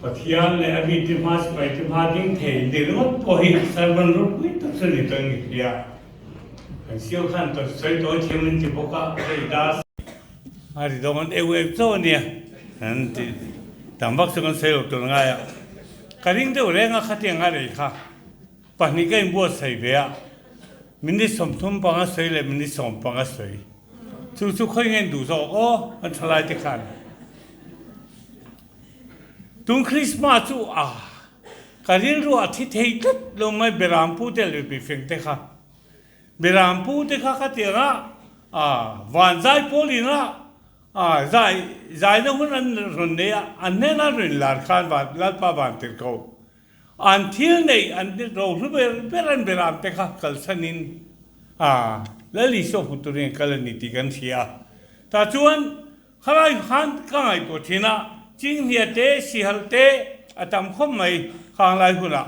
Pathian leh a mite hma sipaite hma ding thei ni ringawt pawh hi sermon ropui tak chu ni tawh in ka hria. Kan sio khan tawt sawi tawi thiam an ti bawk a, hei das. A ri dawng an eu eu chauh a nia, an ti tam vak chu kan sawi lo tur ngai a. Ka ring deuh reng a khatiang a rei kha pahnih ka inbuatsaih ve a, minute 35 sawi leh minute 15 sawi. Chu chu khawi nge an duh zawk aw an thalai te khan. Tun Christmas chu a ka rilru a thi thei tlat lo mai Berampu te leh mifeng te kha. Berampu te kha khatiang a a van zai pawl in a a zai zaina hun an rawn nei a an hnena rawn lar khan van Lalpa van tir ko. An thil neih an rohlu ber ber an beram te kha kalsanin a Lal Isua hmu turin an kal a ni tih kan hria a. Tah chuan khalai khan ka ngaihtuah thin a, Chinghnia te, Sihal te a tam khawp mai khanglai hunah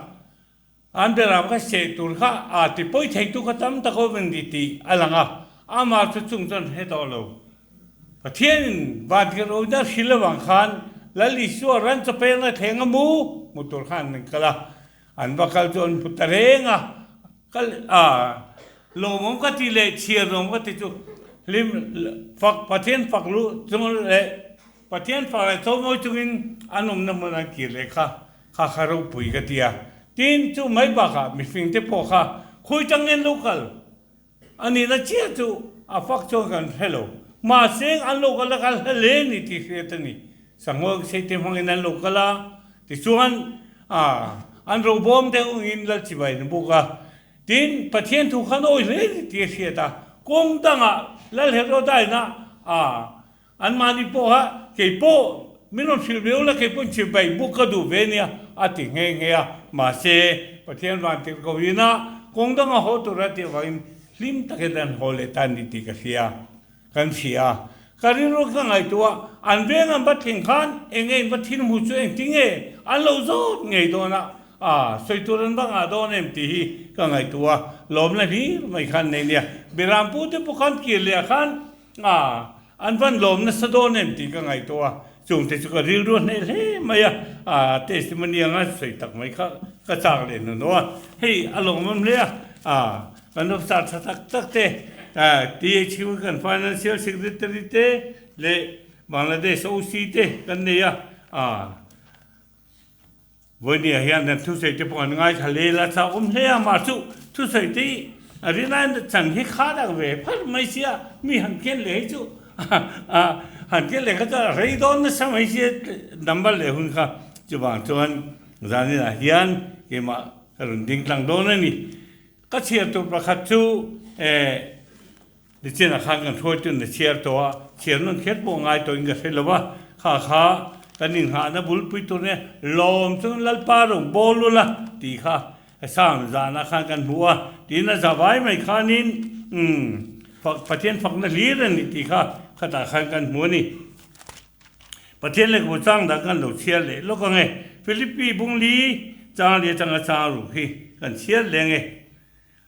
an beram kha seh tur kha a ti pawi theitu kha tam tak awm a ni tih a lang a, amah chu chung chuan hre tawh lo. Pathianin vantirhlohna hrilh avang khan Lal Isua ran chawpengna thleng a mu hmu tur khan an kal a, an va kal chu an hmu ta reng a, kal a lawmawm ka ti leh chhiar nuam ka ti chu hlim fak Pathian fak luh chung leh Pathian fak leh chawimawi chungin an awmna hmun an kir leh kha kha kha ropui ka ti a, tin chu mai bakah mifing te pawh kha khawi tangin lo kal. A nihna chiah chu a fak chuan kan hre lo. Mahse an lo kal a kal hla hle ni tih hriat a ni. Sanghawk Seite hmangin an lo kal a, tichuan an robawm deuh angin Lalchibai an buk a. Tin, Pathian thu khan awi hle ni tih a hriat a. Kawng dangah Lal Herodaina Anmahni pawha kei pawh min rawn hrilh viau la, kei pawhin chibai buk ka duh ve nia a ti nghe nghe a. Mahse, Pathian van tirh ko ina kawng danga haw tur a tih avangin hlim takin an haw leh ta ni tih ka hria, kan hria. Ka rilru ka ngaihtuah a, an veng an va thleng khan eng nge in va thil hmu chu engtin nge an lo zawt ngei dawn a, a sawi tur an va ngah dawn em tih hi ka ngaihtuah a, lawmna hlir mai khan nei nia. Birampu te pawh khan kir leh ah khan A, an van lawm nasa dawn em tih ka ngaihtuah a, chungte chu ka rilru a hneh hle mai a, a testimony anga sawi tak mai kha ka chak leh hnuhnawh a, hei a lawmawm hle a, a kan officer tha tak tak te, THQ kan financial secretary te leh Bangladesh OC te kan nei a, a. Vawinia hian kan thusawi te pawh an ngaithla lel a, chak awm hle a, mah chu thusawi te hi a rinaiin chan hi kha dak ve pharh mai sia, mi han ken leh hi chu han ken leh kha chu a rei dawn nasa mai sia number leh hun kha chuvang chuan zaninah hian keimah ka rawn ding tlang dawn a ni. Ka chhiar tur pakhat chu eh. Nichinah khan kan hruaitu na chhiar tawh a, chhiar nawn kher pawh ngai tawhin ka hre lo va, kha kha kan inghahna bulpui tur nia lawm chuan Lalpa rawng bawl ula tih kha Psalm zanah khan kan hmu a, tiin a za vai mai khanin umm fak Pathian fakna hlir a ni tih kha khatah khan kan hmu a ni. Pathian lehkhabu chang dang kan lo chhiar leh lawk ang e, Philippi bungli chang leh atanga chang ruk hi kan chhiar leh ang e.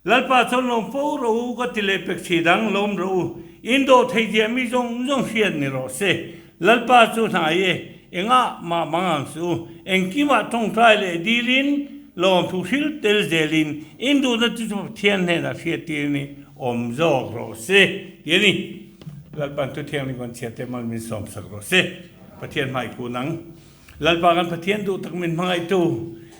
Lalpa chuan lawm fo rawh u, ka ti leh pek thih dang lawm rawh u, in dawh thei diah mi zawng zawng hriat ni rawh se. Lalpa chu hnai e, engah mah mang ang suh u, engkimah tawngtai leh dilin, lawmthu hril tel zelin, in duhna chu chu Pathian hnenah hriat tirin awm zawk rawh se, ti a ni. Lalpa'n thu thianghlim kan chhiat te mal min sawmsak rawh se. Pathian hmaikhu nang. Lalpa kan Pathian duh tak min hmangaihtu,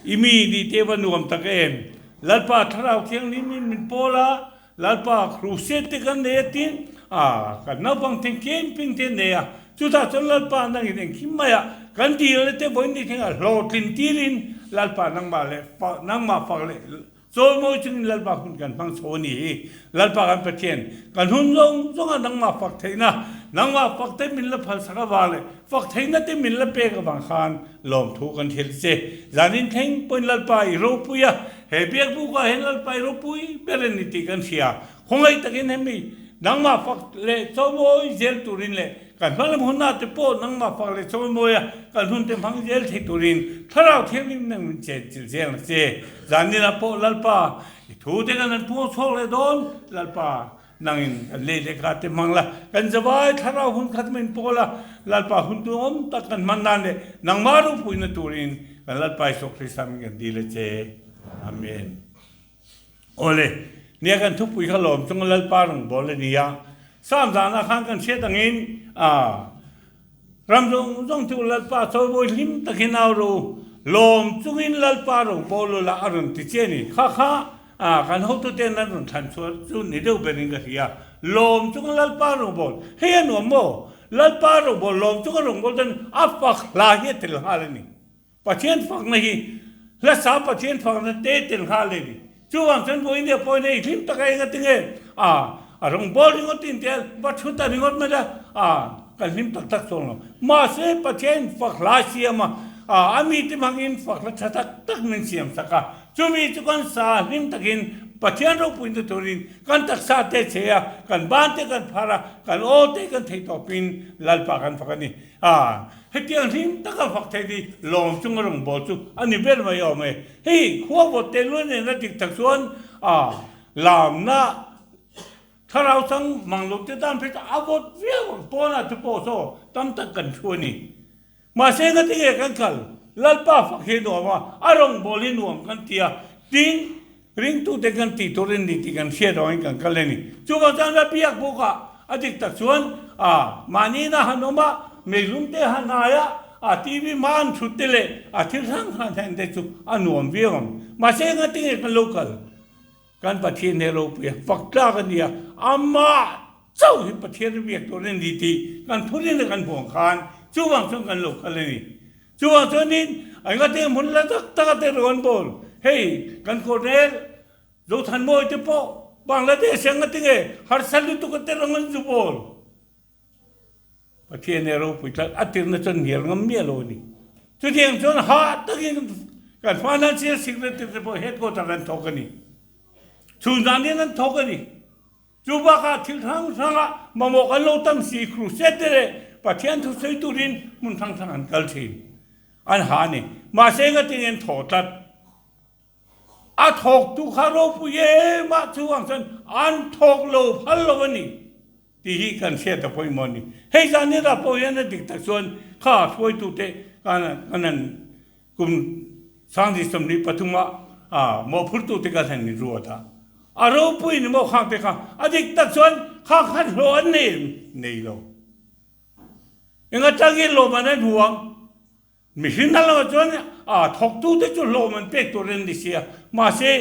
i mi nih te va nuam tak em? Lalpa Thlarau Thianghlim in min pawl a, Lalpa Crusade te kan nei a tin, a kan naupang theng camping te nei a, chutah chuan Lalpa nangin engkim mai a kan dilna te vawiin ni thlengah hlawhtlin tirin Lalpa nangmah leh nangmah fak leh Chawimawi chungin Lalpa hun kan hmang chho a ni hi. Lalpa kan Pathian, kan hun zawng zawnga nangmah fak theihna, nangmah fak te min la phalsak avang leh fak theihna te min la pek avang khan lawmthu kan hrilh che. Zanin thleng pawhin Lalpa i ropui a, he biakbukah hian Lalpa i ropui ber a ni tih kan hria. Khawngaih takin hemi nangmah fak leh chawimawi zel turin leh kan hmalam hunah te pawh nangmah fak leh chawimawi a kan hun te hmang zel thei turin Thlarau Thianghlim nang min chenchilh zel ang che. Zaninah pawh Lalpa i thu te kan han phuang chhuak leh dawn Lalpa. Nangin kan lei leh kha te hmang la, kan zavai thlarau hun khat min pawl a, Lalpa hun duhawm tak kan hman nan leh nangmah ropuina turin kan Lalpa Isua Krista min kan dil a che. Amen. Awle, nia kan thupui kha lawm chunga Lalpa rawngbâwl a ni a. Sam zanah khan kan hriat angin a ram zawng zawng chu Lalpa chawimawi hlim takin au rawh u, lawm chungin Lalpa rawngbâwl u la a rawn ti che a ni. Kha kha a kan hotuten an rawn thlan chhuah chu ni deuh berin ka hria. Lawm chunga Lalpa rawngbâwl, hei a nuam maw? Lalpa rawngbâwl, lawm chunga rawngbâwl chuan a fak hla hi a tel nghal a ni. Pathian fakna hi hlasa Pathian fakna te tel nghal e ni. Chuvang chuan vawiin leh pawhin hei hlim taka eng a tinge a a rawngbâwl ringawt in tia va thu ta ringawt mai la a kan hlim tak tak chuang lo. Mahse Pathian fak hla siam a a a mite hmangin fak hla tha tak tak min siam sak a. Chumi chu kan sa hlim takin Pathian ropuina turin kan taksa te che a, kan ban te kan phar a, kan aw te kan theih tawpin Lalpa kan fak a ni. A, hetiang hlim taka fak theih hi lawm chunga rawngbâwl chu a ni ber mai awm e. Hei khua vawt teh luai nena dik tak chuan a, lamna thlarau chang mang lo te tan phei chu a vawt viau ang, pawnah te pawh saw tam tak kan thu a ni. Mahse engati nge kan kal? Lalpa fak hi nuam a, a rawngbâwl hi nuam kan ti a, tin, Ringtute kan tih tur in ni tih kan hriat avangin kan kal a ni. Chuvang chuan la biak bawk a, a dik tak chuan a mahni ina han awm a, meilum te han ai a, a TV hma an thut te leh a thil hrang hrang thlen te chu a nuam viau ang. Mahse engatinge kan lo kal? Kan Pathian he ropui a, fak tlak a ni a, amah chauh hi Pathian a biak tur a ni tih kan thurin a kan hmuh ang khan chuvang chuan kan lo kal a ni. Chuvang chuanin an ka tih hmun la tak tak a te rawn bawl. Hei kan Colonel Zothanmawi te pawh Bangladesh ang a ti nge harsa lutuk a te rawng an zu bawl. Pathian e ropui tlat a tirna chuan hnial ngam miah lo a ni. Chutiang chuan hah takin kan Financial Secretary te pawh headquarter an thawk a ni. Chhun zan hian an thawk a ni. Chu bakah thil hrang hrangah mamawh kan lo tam si, Crusade te leh Pathian thu sawi turin hmun hrang hrang an kal thin. An ha a ni. Mahse engatin an thaw tlat. A thawktu kha ropui em a, chuvang chuan an thawk lo phal lo a ni tih hi kan hriat a pawimawh a ni. Hei zan nira pawh hian a dik tak chuan kha hruaitute kan an Kum 2023 ah mawhphurtute kha hlen in ruat a, a ropui ni maw khang te kha a dik tak chuan khang khat hlawh an nei em? Nei lo. Eng atangin hlawm an an hmu ang? Mihring hna lamah chuan a thawktute chu hlawm an pek tur an ni sia, mahse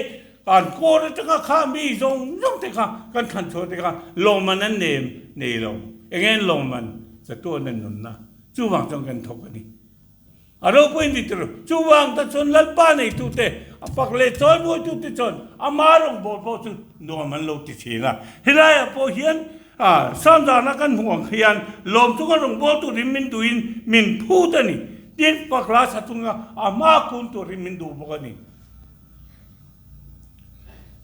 an kawr atanga kha mi zawng zawng te kha kan thlan chhuah te kha lawmman an nei em? Nei lo. Enge an lawmman? Chatuan an nunna. Chuvang chuan kan thawk a ni. A ropui ni tur chuvang ta chuan Lalpa neitute, a fak leh chawimawitute chuan ama rawngbâwl pawh chu nuam an lo ti thin a. Helaiah pawh hian Samzana kan hmuh ang hian lawm chunga rawngbâwl turin min duhin min phut a ni. Tin, fak hla sa chunga a hma kun turin min duh bawk a ni.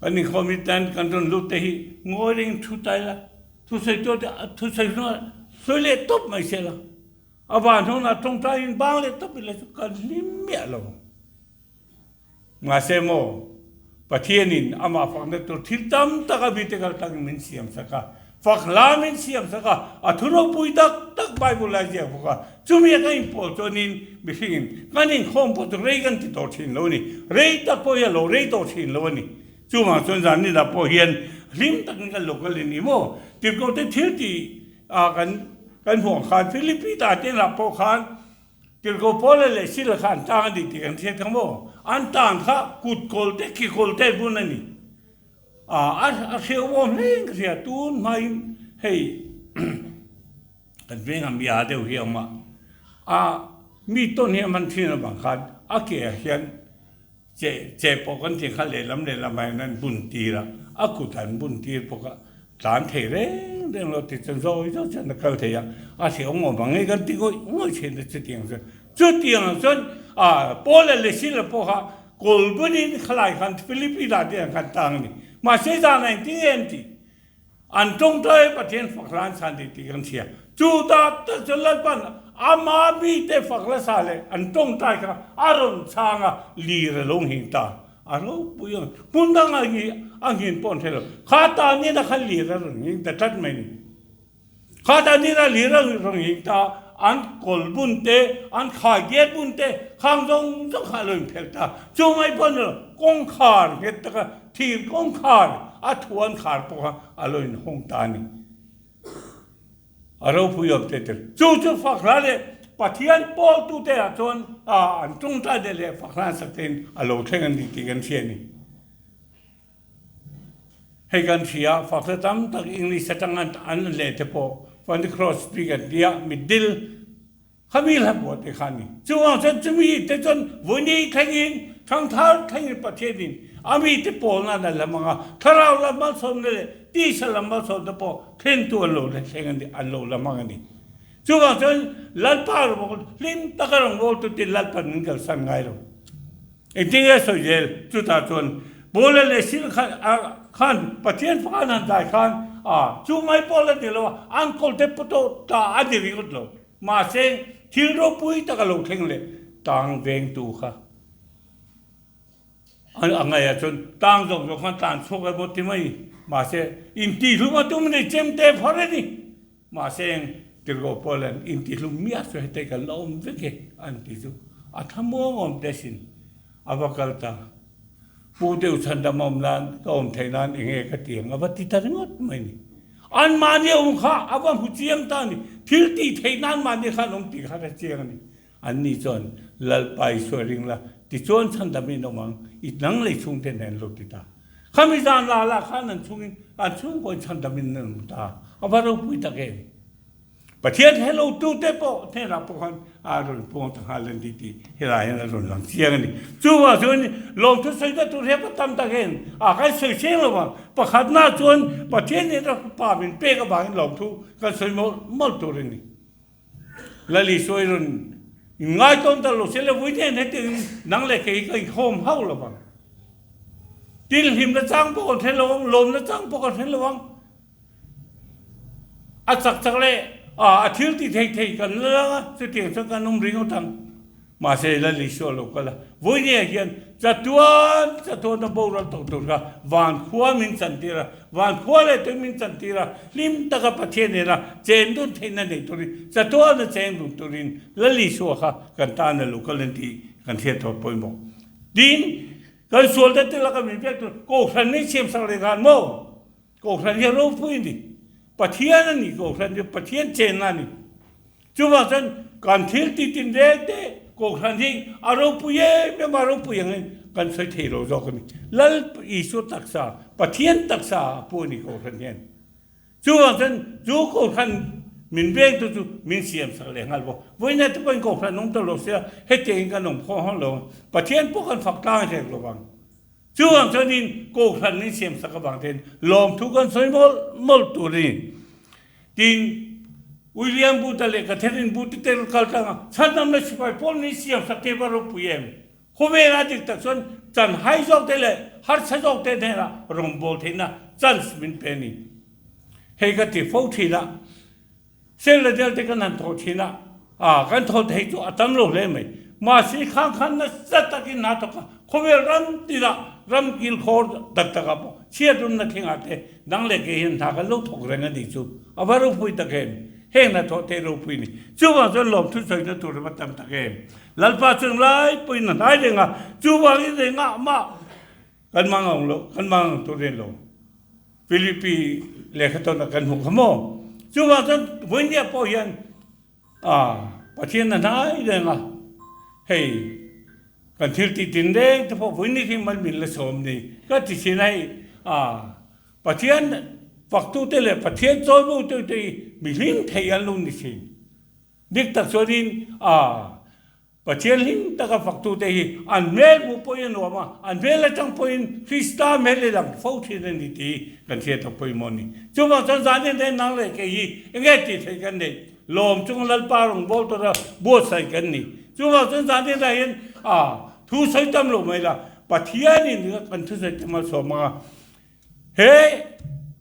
Kan inkhawm hi tan kan rawn lut te hi ngawi reng thu ta ila, thusawi thusawi sawi leh tawp mai se la. A van hnawna tawngtaiin bang leh tawp ila chu ka hlim miah lo. Mahse maw, Pathianin amah fakna tur thil tam tak a mite kal tangin min siam sak a, fak hla min siam sak a, a thu ropui tak tak Bible a ziak bawk a, chumi a kan inpawl chuanin mihringin kan inkhawm pawh chu rei kan ti tawh thin lo a ni, rei tak pawh hi a lo rei tawh thin lo a ni. Chuvang chuan zan ninah pawh hian hlim takin kan lo kal a ni maw? Tirhkohte thil tih ah kan Kan hmuh ang khan Philippi ta te lah pawh khan Tirhkoh Paula leh Sila kha an tang a ni tih kan hriat kha maw? An tang kha kut kawl te ki kawl te bun a ni. A a hreuhawm hle in ka hria tun hmain hei kan vengah mi aa deuh hi a awm a, a mi tawn hi a man thin avang khan a ke ah hian Che che pawh kan tih kha lehlam lehlam ah hian an bun tir a, a kut an bun tir bawk a, tlan thei reng reng lo ti chuan zawi zawi chuan a kal thei a, a hrehawm awm ang nge kan ti ngawih ngawih thin a chutiang chuan. Chutiang ang chuan ah Paula leh Sila pawh kha kawl bunin khalai khan Philippi lah te ah khan tang a ni. Mahse zanah engtin nge an tih? An tawngtai Pathian fak hla an chhan tih tih kan hria. Chu tak tak chuan Lalpan ama mite fak hla sa leh an tawngtai kha a rawn chhang a, lir a lo nghing ta. A ropui ang. Hmun danga hi a nghin pawh an hre lo. Kha ta nena khan lir a rawn nghing ta tlat mai ni. Kha ta nena lir a rawn nghing ta, an kawl bun te, an khai gate bun te, khang zawng zawng kha a lo inphelh ta. Chu mai pawh ni lo, kawngkhar nghet taka thir kawngkhar a thu an khar pawh kha a lo inhawng ta a ni. A ropui awm te tel. Chu chu Fakhra leh Pathian pawltute ah chuan an tawngtai leh leh Fakhra an sak tein a lo thleng a ni tih kan hria a ni. Hei kan hria, Fakhra tam tak English atang an leh te pawh Funny Cross tih kan tia, mitdil Khami hla pawh te kha a ni. Chuvang chuan chumi te chuan Vawini thlengin, Thangthar thlengin Pathianin a mite pawl nan a la hmang a, Thlarau lam malsawmna leh tisa lam malsawmna pawh thlentu an lo la thleng a ni, an lo la hmang a ni. Chuvang chuan Lalpa rawngbâwl hlim taka rawngbâwltu tin Lalpan min kalsan ngai lo. Engtin nge sawi zel? Chutah chuan Paula leh Sila khan Pathian faka an han dai khan a, chu mai pawh la ni lo a, an kawlte pawh ta a ni ringawt lo. Mahse, thil ropui tak a lo thleng leh tang vengtu kha a ngaihah chuan tang zawk zawk khan tlan chhuak emaw ti mai. Mahse, intihhlum a tum a ni, chemte phar a ni. Mahse, eng tirhkoh pawh hian intihhlum miah chu hetei kan la awm vek e an ti chu a thlamuang awm te sin a va kal ta. Pu deuh chhandam awm nan ka awm theih nan eng nge ka ti ang a va ti ta ringawt mai ni. Anmahni awm kha a va hmu chiang ta a ni. Thil tih theih nan mahni khan awm tih kha a chiang a ni. Anni chuan Lalpa Isua ring la, tichuan chhandam in awm ang, i nang lei chhungte nen lo ti ta. Khami zan la la khan an chhungin an chhungkaw in chhandam in an awm ta. A va ropui tak em! Pathian he lo tute pawh hnenah pawh khan a rawn puang ta nghal a ni tih helai hian a rawn lang chiang a ni. Chuvang chuan lawmthu sawina tur hian ka tam tak em a kan sawi chiang lo vang. Pakhatna chuan Pathian nen a fapa min pek avangin lawmthu kan sawi mawlh mawlh tur a ni. Lali sawi rawn inngaitawn ta lo se le vui nen hetiangin nang leh kei hi ka inkhawm hauh lo vang. Tin hlimna chang pawh kan hre lo ang, lawmna chang pawh kan hre lo ang. A chak chak leh a thil ti thei thei kan la lang a, chutiang chuan kan awm ringawt ang. Mahse Lal Isua lo kal a, vawinia hian chatuan chatuan a boral tawh tur kha van khua min chantir a, van khua leh tui min chantir a, hlim taka Pathian nena chen dun theihna nei turin, chatuan a cheng dun turin Lal Isua kha kan tan a lo kal a ni tih kan hriat tawh pawimawh. Tin, kan sual te te laka min pek tur Kohhran min siamsak leh nghal maw? Kohhran hi a ropui a ni. Pathian a ni Kohhran chu Pathian chenna a ni. Chuvang chuan kan thil ti tin reng te Kohhran hi a ropui em em a ropui angin kan sawi thei lo zawk a ni. Lal Isua taksa, Pathian taksa a pu a ni Kohhran hian. Chuvang chuan chu Kohhran min vengtu chu min siam sak leh nghal bawk. Vawiin te pawhin Kohhran awm ta lo sia hetiangin kan awm khawng hauh lo ang. Pathian pawh kan fak tlang hrek lo vang. Chuvang chuanin Kohhran min siamsak avang ten lawmthu kan sawi mawlh mawlh tur a ni. Tin, William Booth-a leh Catherine Booth-i te kal tlang a, chhandamna sipai pawl min siamsak te va ropui em? Khawvela dik tak chuan chanhai zawk te leh harsa zawk te hnenah rawngbâwl theihna chance min pe a ni. Hei ka ti fo thin a. Sel leh del te kan han thawh thin a, a kan thawh theih chu a tam lo hle mai. Mahse khang khan nasa takin hna thawk a, khawvel ram tinah ram kilkhawr tak takah pawh chhiat rumna thlengah te dang leh kei hian hna kan lo thawk reng a nih chu. A va ropui tak em? Heng hna thawh te ropui a ni. Chuvang chuan lawmthu sawina tur a va tam tak em? Lalpa chuan lai pawhin a hnai reng a, chuvangin rengah mah kan mang ang lo, kan mang ang tur en lo. Philippi lehkha tawnah kan hmu kha maw? Chuvang chuan vawinia pawh hian Pathian a hnai reng a, hei kan thil tih tin reng te pawh vawinia khi mal min la sawm ni ka ti thin a, hei Pathian faktute leh Pathian chawimawitute hi mi hlim thei an lo ni thin. Dik tak chuanin Pathian hlim taka faktute hi an hmel hmuh pawhin a nuam a, an hmel atang pawhin Krista hmel i lang fo thin a ni tih hi kan hriat a pawimawh a ni. Chuvang chuan zan en en nang leh kei hi enge tih theih kan neih? Lawm chunga Lalpa rawngbâwl tura buatsaih kan ni. Chuvang chuan zan en ah hian a thu sawi tam lo mai la, Pathianin kan thusawi te malsawm ang a, He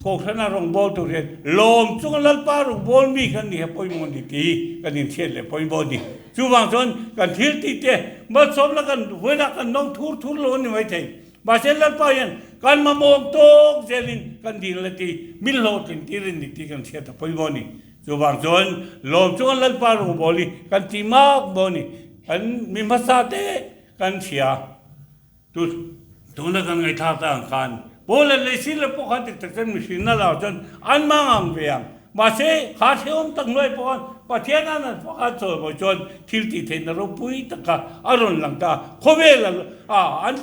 Kohhrana rawngbâwl tur hian lawm chunga Lalpa rawngbâwl mi kan ni hi a pawimawh ni tih kan inhriat leh pawimawh a ni. Chuvang chuan kan thil tih te malsawmna kan vawiinah kan nawng thur thur lo a ni maithei. Mahse Lalpa hian kan mamawh tawk zelin kan dil la ti, min hlawhtling tir in ni tih kan hriat a pawimawh a ni. Chuvang chuan lawm chuan Lalpa rawngbawl hi kan ti mak maw ni, kan mi hmasa te kan hria. Tu tuna kan ngaihthlak ta ang khan Paula leh Sila pawh khan dik tak chuan mihring na lar chuan an mang ang ve ang. Mahse kha hrehawm tak hnuai pawh khan Pathian an an fak a chawimawi chuan thil tih theihna ropui tak kha a rawn lang ta a, khawvel a an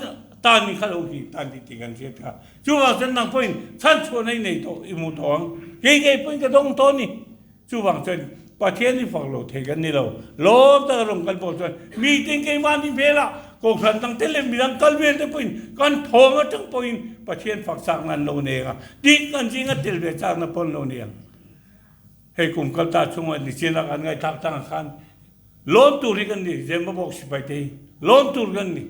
tan in kha lo hlim tan tih tih kan hriat kha. Chuvang chuan nang pawhin chhanchhuahna i nei tawh i hmu tawh ang. Kei ngei pawhin ka dawng tawh a ni. Chuvang chuan Pathian i fak lo thei kan ni lo. Lawm taka rawn kal pawh chuan miten keimahni hmelah kohhran dangte leh midang kal vel te pawhin kan thawm atang pawhin Pathian fak chakna an lo nei ang a, dik an zinga tel ve chakna pawh an lo nei ang. Hei kum kal ta chhunga nichina kan ngaihthlak tangah khan lawm tur hi kan ni, Zemabawk sipai te hi lawm tur kan ni.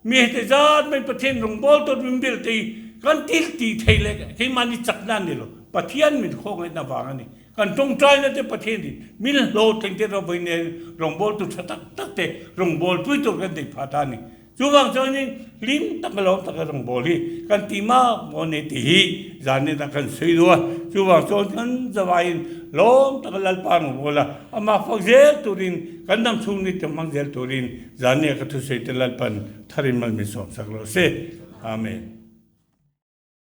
Mi hete zat mai Pathian rawngbâwl tur min bil te hi kan thil tih theih leh keimahni chakna a ni lo. Pathian min khawngaihna vang a ni. Kan tawngtaina te Pathian in min hlawhtling te rawvei nen rawngbâwl tur tha tak tak te rawngbâwl pui tur kan nei phah ta a ni. Chuvang chuanin hlim taka lawm taka rawngbâwl hi kan ti mak maw ni tih hi zanin ah kan sawi duh a. Chuvang chuan kan zavaiin lawm taka Lalpa rawngbâwl a, amah fak zel turin kan dam chhung ni te hmang zel turin Zania ka thusawi te Lalpan tharin mal min sawmsak rawh se. Amen.